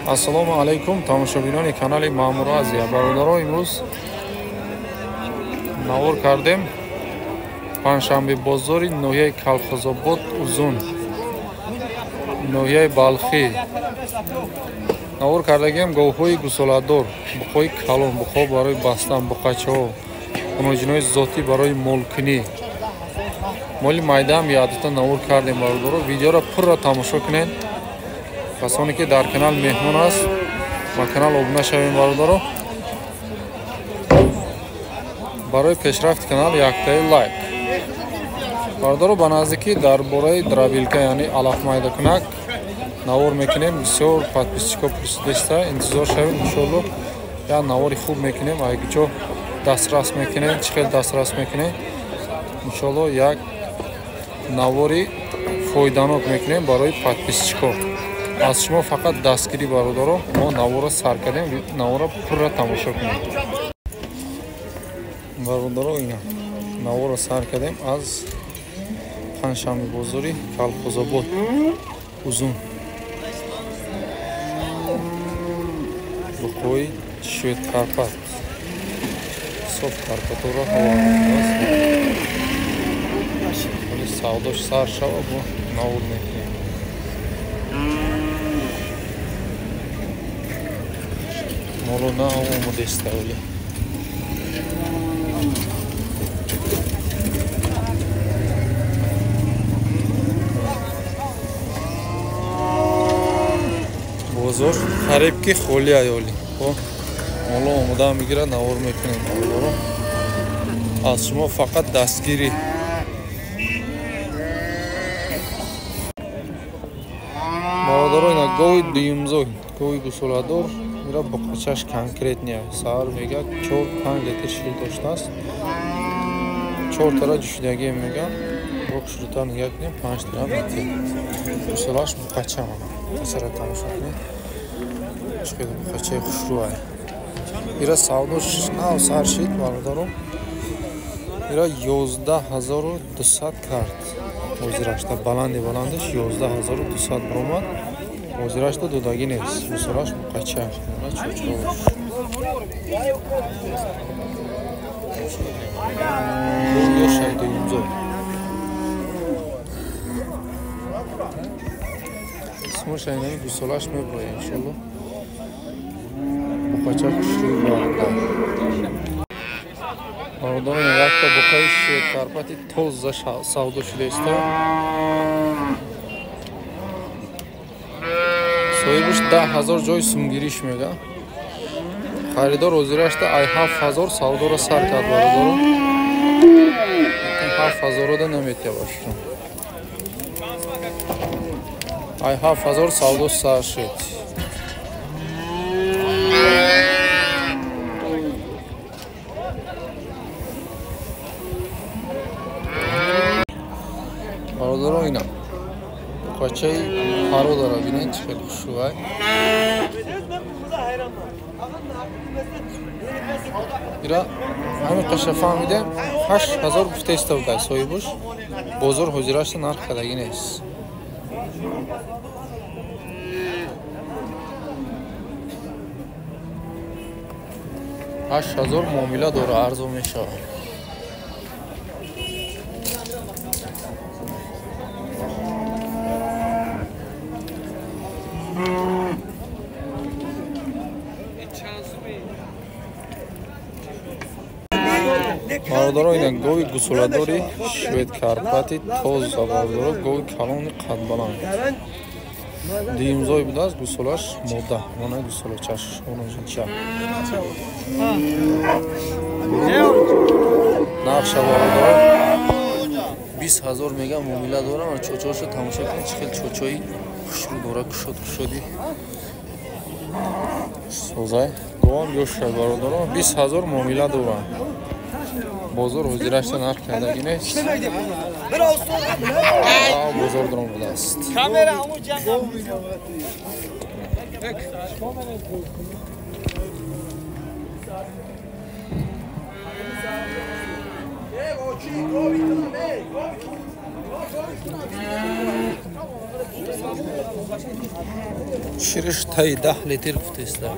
Ассалому алайкум, тамошобинони канали Маъмур Азия. Бародаро, имрӯз навор кардем панҷшанбе бозори ноҳияи Калхозобод Узун, ноҳияи Балхӣ. Навор кардагиам говҳои гусоладор, буқҳои калон, буқҳо барои бастан, буқачаҳо, муноҷинои зотӣ барои молкунӣ. Моли майдаам якдута навор кардем, бародаро. Видеоро пурра тамошо кунед. Касоне ки дар канал меҳмон аст, ба канал обуна шавем, бародаро. Барои пешрафти канал яктаи лайк. Бародаро, ба наздикӣ дар бораи дробилка, яъне алафмайдакунак навор мекунем. Бисёр подписчико пурсидаста, интизор шавем, иншоалло як навори хуб мекунем. Айгиҷо дастрас мекунем, чӣ хел дастрас мекунем, иншоалло як навори фоиданок мекунем барои подписчико. Аз шумо фақат дастгирӣ, бародаро. Мо наворро сар кардем, наворро пурра тамошо кунем. Бародаро, ина наворро сар кардем аз панҷшанбе бозори Калхозобод Узун. Буқҳои шведкарпат, соф карпаторо ҳаво савдош сар шава, бо навор мекунем. Моло на омодеста оли. Бозор қариб ки холи аёли. Моло омода мегирад, навор мекунем. Бародаро, аз шумо фақат дастгирӣ. Бародаро, ина гови дуюмзой, гови гусоладор. Ира буқачаш конкретния. Саҳар мега 4-5 литр шир доштааст. 4 тара ҷӯшидагӣ мега. Бо хушрӯтар нигаҳ кунем, 5 тара метир. Гусолаш буқача мана. Қачара тамошо кунед. Чӣ қадар буқачаи хушрӯ ай. Ира савдош нав сар шид, бародаро. Ира 11 200 кард. Ҳозирашта баланди баландаш 11 200 баромад. Ҳозирашта додагӣ нест. Гусолаш буқача. Чӯчқош. Ё шайдоюмзой. Исмоша инами гусолаш меброяд, иншолло. Буқача хушрӯи бародар. Бародарон, якта буқаи шведкарпати тоза савдо шуда иста. Соҳибаш 10 000 ҷои сумгириш мега. Харидор ҳозирашта ай 7000 савдоро сар кард, бародарон. 7000-ода наметия бошад. Ай 7000 савдо сар шуд. Бародарон, ина буқачаи пародара бинед, чӣ хел хушрӯай. Ира ҳамин қаша фаҳмидем, 8000 гуфта иста будай соҳибуш. Бозор ҳозирашта нарх кардагӣ нест. 8000 муомила дора, арзон мешавад. Бародаро, ина гови гусоладори шведкарпати тоза, бародаро, гови калони қадбаланд. Дуюмзой будааст, гусолаш мода. Мона гусолачаш, оноҷинча. Нархша, бародаро, 20 000 мега, муомила дорам. Чочоашо тамошо кунед, чӣ хел чочои хушрӯ дора, кушод кушоди созай. Говам ёшай, бародаро, 20 000 муомила дорам. Бозор ҳозирашта нарх кардагӣ нест. Бозор дором будааст. Шириш таи 10 литр гуфтеста.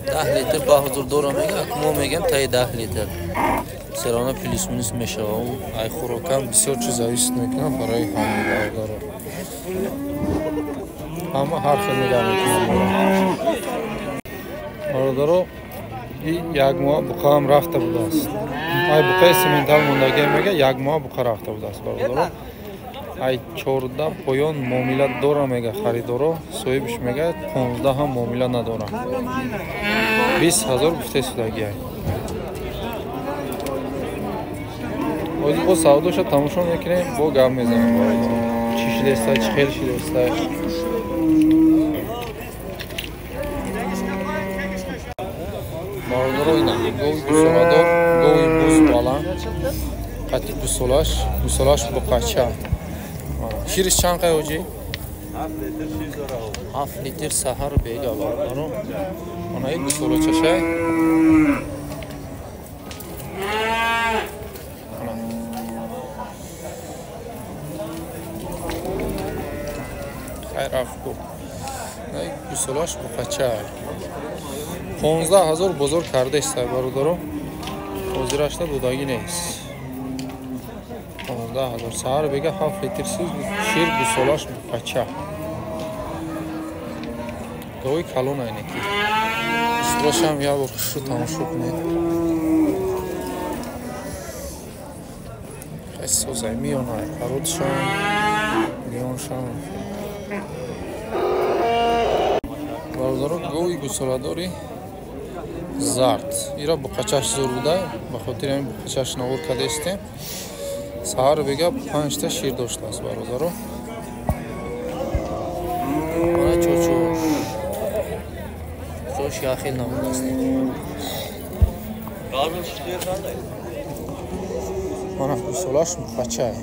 10 литр ба ҳузур дора мега, мо мегем таи 10 литр. Серона плюс-минус мешава. Ай хӯрокам бисёр чиз зависит мекунад барои ҳама бародаро. Ҳама ҳар хел нигоҳ мекунад. Бародаро, и як моҳ буқаам рафта будааст. Ай буқаи симентал мондагӣ мега, як моҳ буқа рафта будааст бародаро. Ай 14 поён муомила дора мега харидоро, соҳибш мега 15 ҳам муомила надора. 20 ҳазор гуфте судагиай. Ҳозир бо савдоша тамошо мекунем, бо гап мезанем бародаро. Чӣ шидеста, чӣ хел шидеста. Бародаро, ина гови гусоладор, гови буз баланд, қати гусолаш, гусолаш буқача. Шириш чанд қай ҳоҷӣ? 7 литр саҳар бега бародаро. Она и гусолачашай. Хайр афку. Гусолаш буқача. 15 ҳазор бозор кардаиста бародаро. Ҳозирашта додагӣ нест. 15 ҳазор саҳар бега 7 литр шир гусолаш буқача. Гови калон айнеки. Гусолашам як бор хушрӯ тамошо кунед. Хай созай миёнай, пародшам, миёншам. Бародаро, гови гусоладори зард. Ира буқачаш зур буда, ба хотири ҳамин буқачаш навор кардаистем. Саҳар бега 5 та шир доштааст бародаро. Мана чочош. Чош яхел намудааст. Мана гусолаш буқачай.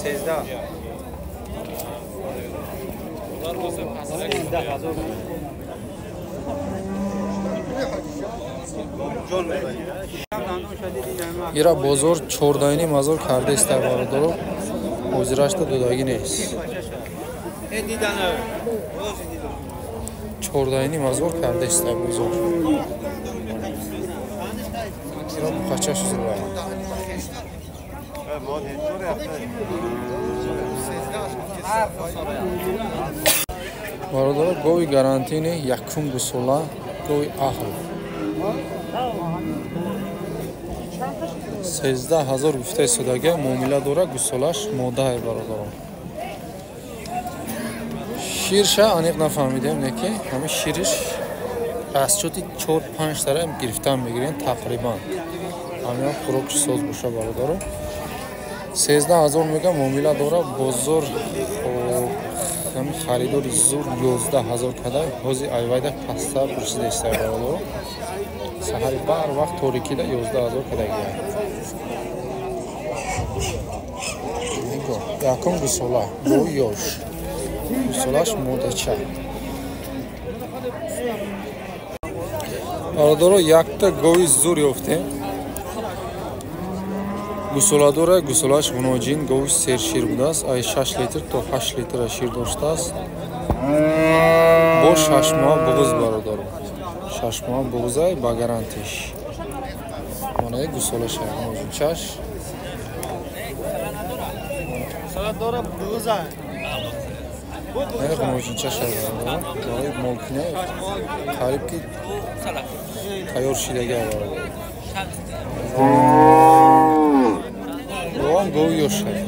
13. Ира бозор 14.5 ҳазор кардаиста бародаро. Ҳозирашта додагӣ нест. 14.5 ҳазор кардаиста бозор. Ира буқачаш зура. Бародаро, гови гарантини якум гусола, гови аҳл. 13 ҳазор гуфтаи судага, муомила дора, гусолаш модаи бародаро. Ширша аниқ нафаҳмидем, не ки ҳамин шириш расчоти 4-5 тара гирифтан мегирем тақрибан. Ҳамин хӯрокш соз боша бародаро. 13 ҳазор мега муомила дора, бозор ҳамин харидори зур 11 ҳазор када, ҳози айвайда пасттар пурсидаиста бародаро. Саҳари бар вақт торикида 11 ҳазор кадагия. Якум гусола, бо ёш. Гусолаш модача. Бародаро, якта гови зур ёфтем. Гусоладора, гусолаш гуноҷин, гови сершир будааст. Ай 6 литр то 8 литра шир доштааст. Бо 6 моҳ буғуз бародаро. 6 моҳ буғузай ба гарантиш. Манаи гусолаша гуноҷинчаш. Гуноҷинчаш барои молкина қариб ки тайёр шидага бародаро. Гоам гови ёшай.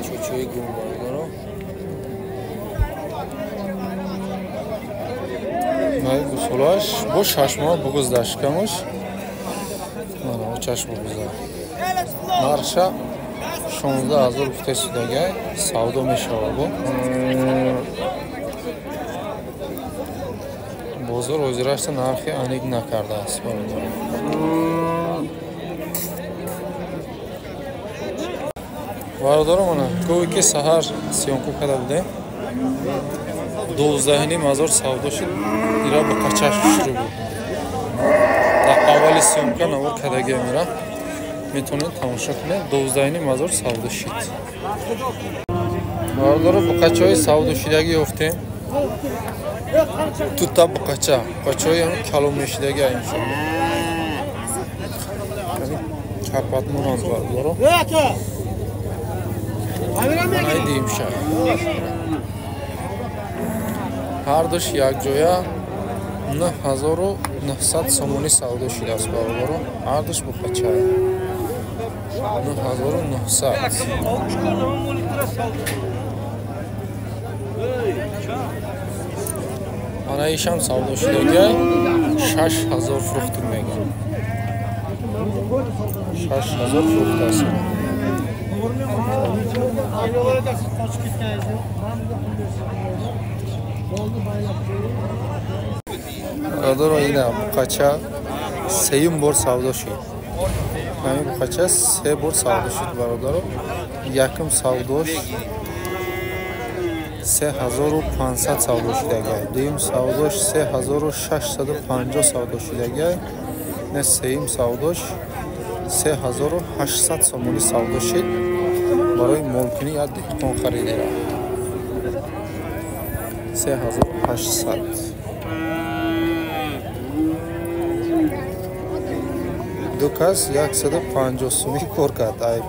Чучуи гум бародаро. Най гусолаш бо 6 моҳ буғуз дашкамуш. Мана очаш буғуза. Нарша 16 ҳазор гуфта судагай, савдо мешава бо. Бозор ҳозирашта нархи аниқ накардааст бародарон. Бародарон, мана гове ки саҳар съёмка карда будем, 12,5 ҳазор савдо шуд. Ира ба қачаш шурӯъ буд. Дар аввали съёмка навор кардагиам, ира метавонед тамошо кунед. 12,5 ҳазор савдо шуд. Бародаро, буқачаҳои савдошидагӣ ёфтем. Дута буқача, буқачаҳои ҳами калон мешидагӣ иншоалло. Карпатмонанд, бародаро. Димша ҳардуш якҷоя 9900 сомонӣ савдо шудааст, бародаро. Ҳардуш буқача 9900. Ана ишам савдо шудагиай, 6000 фурӯхтум мегӯям. 6000 фурӯхтааст. Бародаро, ина буқача сеюм бор савдо шуд. Ҳамин буқача се бор савдо шуд, бародаро. Якум савдош 3500 савдо шудагиай, дуюм савдош 3650 савдо шудагиай, не, сеюм савдош 3800 сомонӣ савдо шуд. Барои молкунӣ як деҳқон харидера 3800. Ду кас 150 сумӣ кор кард. Айб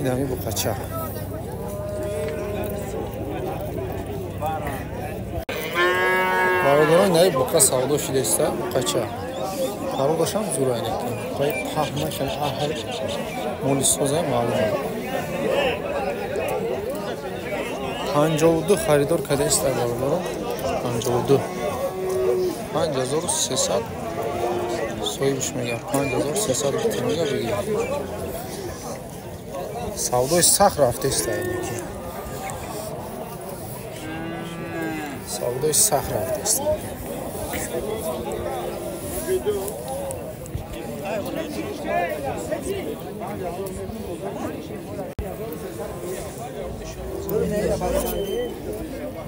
ин ҳамин буқача. Бародарон, наи буқа савдо шудеста, буқача пародашам зӯрайнеки буқаи паҳна шан, аҳл молисоза маълума. 52 харидор кардааста, бародарон. 52, 5300 соҳибш мега, 5300 мега, бигир. Савдои сахт рафтеста, инеки савдои сахт рафтеста.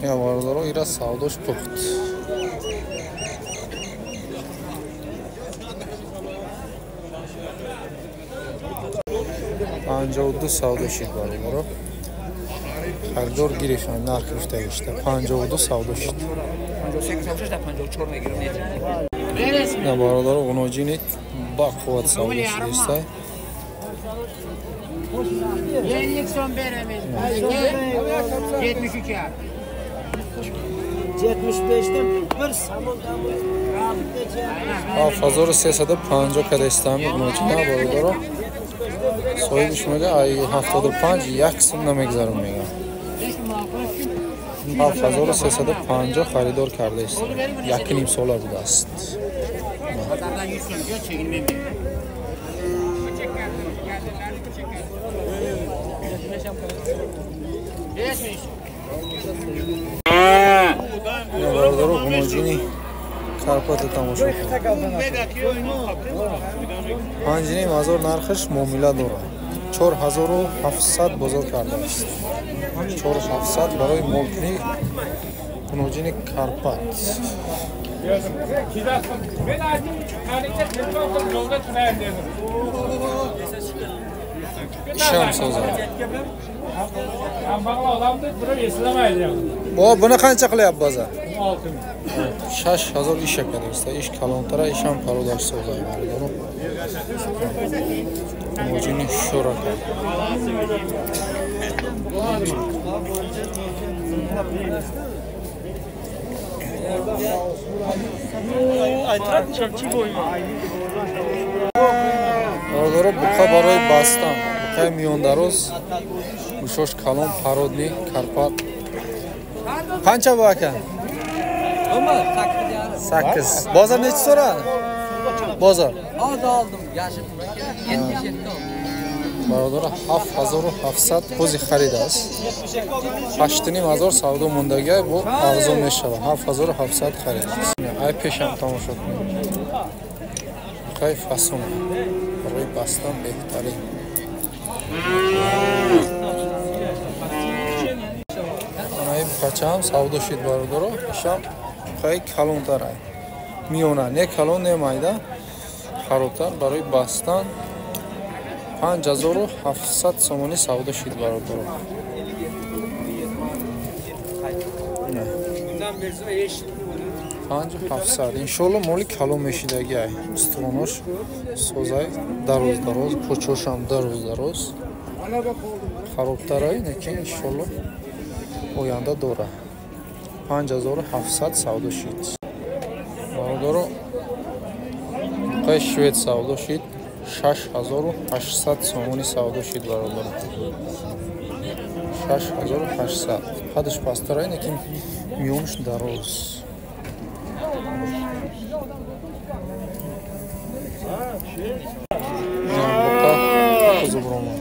Я, бародаро, ира савдош пухт. 52 савдо шид, бародаро. Харидор гирифтан, нарх гирифта гашта. 52 савдо шид. На, бародаро, ғуноҷини ба қувват савдо шудеста. Son veremiz. 72. 75'ten bir samon 7350 кадестами ғуноҷина, бародаро. Соҳибиш мега, ай 75 як сум намегзарам, мега. 7350 харидор кардааст. 1,5 сола будааст. Pazardan 100 som diyor, çekinmem diyor. Бародаро, ғуноҷини Карпата тамошо кунед. 5,5 ҳазор нархаш муомила дорад. 4700 бозор кардааст. 4700 барои молкунӣ ғуноҷини Карпат. Ben artık telefon yolda turayım dedim. Ишам созад. Kambag'al odamni birov eslamaydi. Bo, buni qancha qilyapti bozor? 6000. 6000 ish ekan, ish kalontara, isham parodash sozay, barодаро. Ғуноҷини шӯр ака. Бародаро, буқа барои бастан, буқаи миёндароз, гӯшош калон, породный Карпат. Қанча бу, ака? Sakkiz. Bozor nechi so'radi? Bozor. Hozir oldim. Yashil 77 oldim. Бародаро 7700 ҳози харид аст. 8500 савдо мондагиай бо арзон мешавад. 7700 харид аст. Ай пешам тамошо кунед. Буқаи фасон барои бастан беҳтарин. Анаи буқачаам савдо шид бародаро. Ишам буқаи калонтарай. Миёна, не калон, не майда. Харобтар барои бастан 5700 сомонӣ савдо шид бародаро. 5700. Иншоалло моли калон мешидагиай. Устухонош созай дароз дароз, пӯчошам дароз дароз. Харобтарай, лекин иншоалло оянда дора. 5700 савдо шид. Бародаро буқаи швед савдо шид. 6800 сомонӣ савдо шид бародаро. 6800. Қадаш пасттарай, лекин миёнаш дароз. Буқа қузуброма.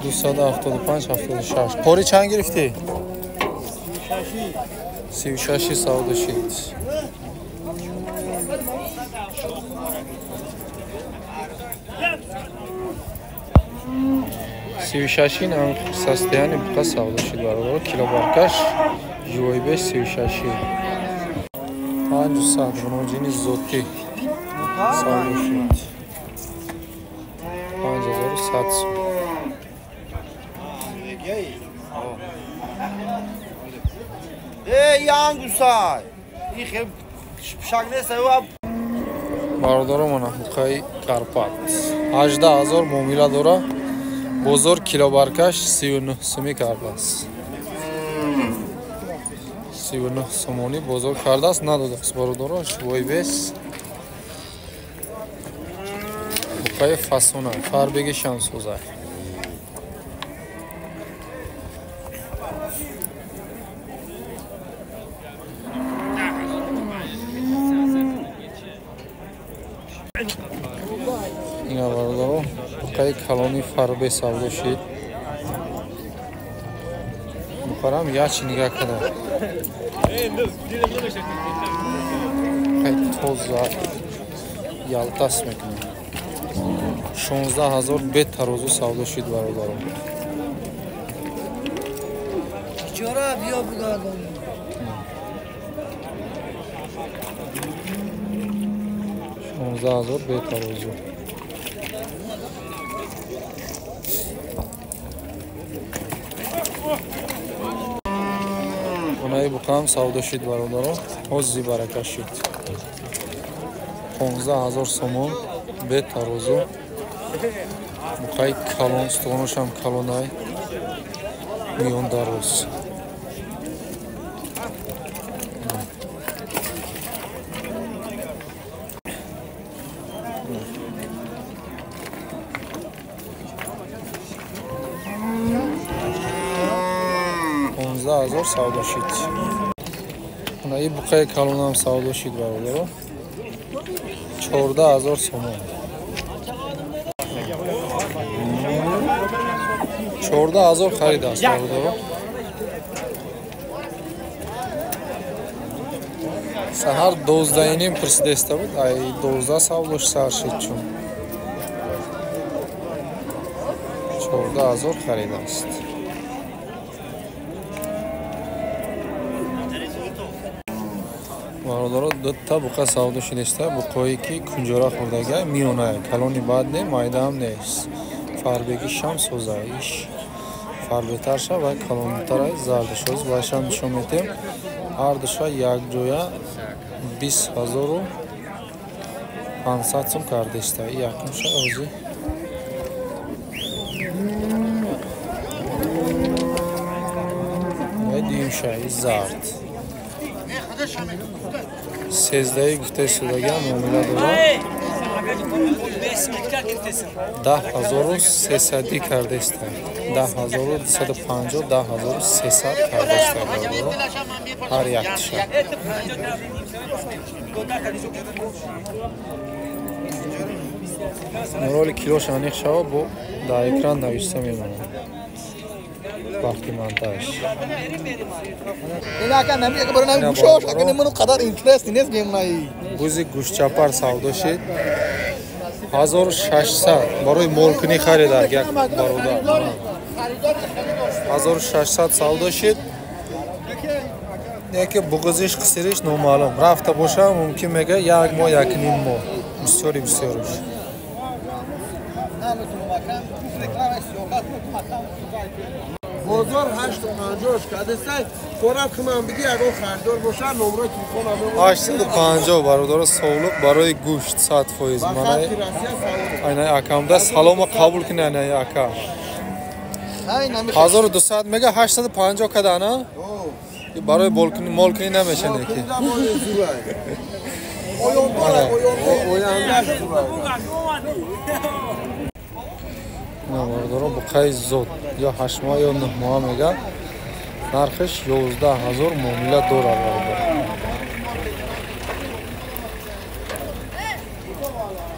275 76. Пори чанд гирифтӣ? 36 савдо шид. 36 состояние буқа савдо шид бародаро. Килобаркаш живойбеш 36. 500 ғуноҷини зотӣ савдо шид. 5100 сом. Бародаро мана буқаи Карпат 18000 муомила дора. Бозор килобаркаш 39 сомӣ кардааст. 39 сомонӣ бозор кардааст, надодааст бародаро. Шувои бес буқаи фасона фарбеги шамсоза. Ина бародаро буқаи калони фарбе савдо шид. Буқарам ячи нигаҳ када. Буқаи тоза ялтас мекунад. 16000 бе тарозу савдо шид бародаро. 16000 бе тарозу. Онаи буқаам савдо шид бародаро. Ҳози барака шид. 15000 сомон бе тарозу. Буқаи калон, устухонашам калонай, миён дароз. 15000 савдо шид. Ана и буқаи калонам савдо шид бародаро. 14000 сомон. 14000 харид аст бародаро. Саҳар 12:30 пурсидаиста буд, ай 12 савдош сар шид чун. 14000 харид аст. Бародаро дута буқа савдо шидеста, буқое ки кунҷора хӯрдагиай миёнае, калони бад не, майдаам нест. Фарбеги шам соза, иш фарбетарша ва калонтарай зардашоз вайшам нишон метем. Ҳардуша якҷоя 20500 сом кардеста. Якумша ози ва дуюмша зард. 13 гуфтаи судагиам муомила дорад. 10300 кардеста. 10250, 10300 кардеста бародаро. Ҳар яктиша. Роли килош аниқ шава бо дар экран навишта мемонад. Вақти монтаж. Бузи гӯштчапар савдо шид 1600 барои молкунӣ харида як бародар. 1600 савдо шид. Яке буғизиш қисириш номаълум. Рафта боша мумкин мега як моҳ, як ним моҳ. Бисёри бисёриш. Бозор 850 кадесай хӯрак кунам биги ягон харидор боша номрои телефонам 850 бародаро совлуқ барои гӯшт 100% манаи айнаи акамда салома қабул кунӣ айнаи ака 1200 мега 850 када на барои молкунӣ намешане ки бародаро буқаи зод ё 8 моҳ ё 9 моҳ мега нархиш 11000 муомила дорад бародар.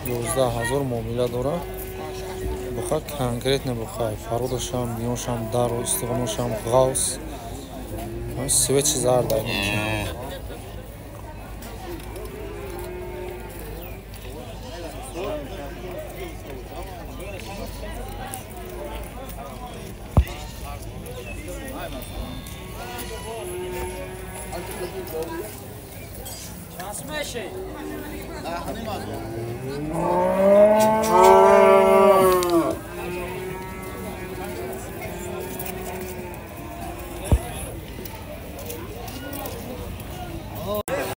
11000 муомила дорад. Буқа конкретно буқай фародашам, миёншам, дару истиғоношам ғавс. Свечи зард айники.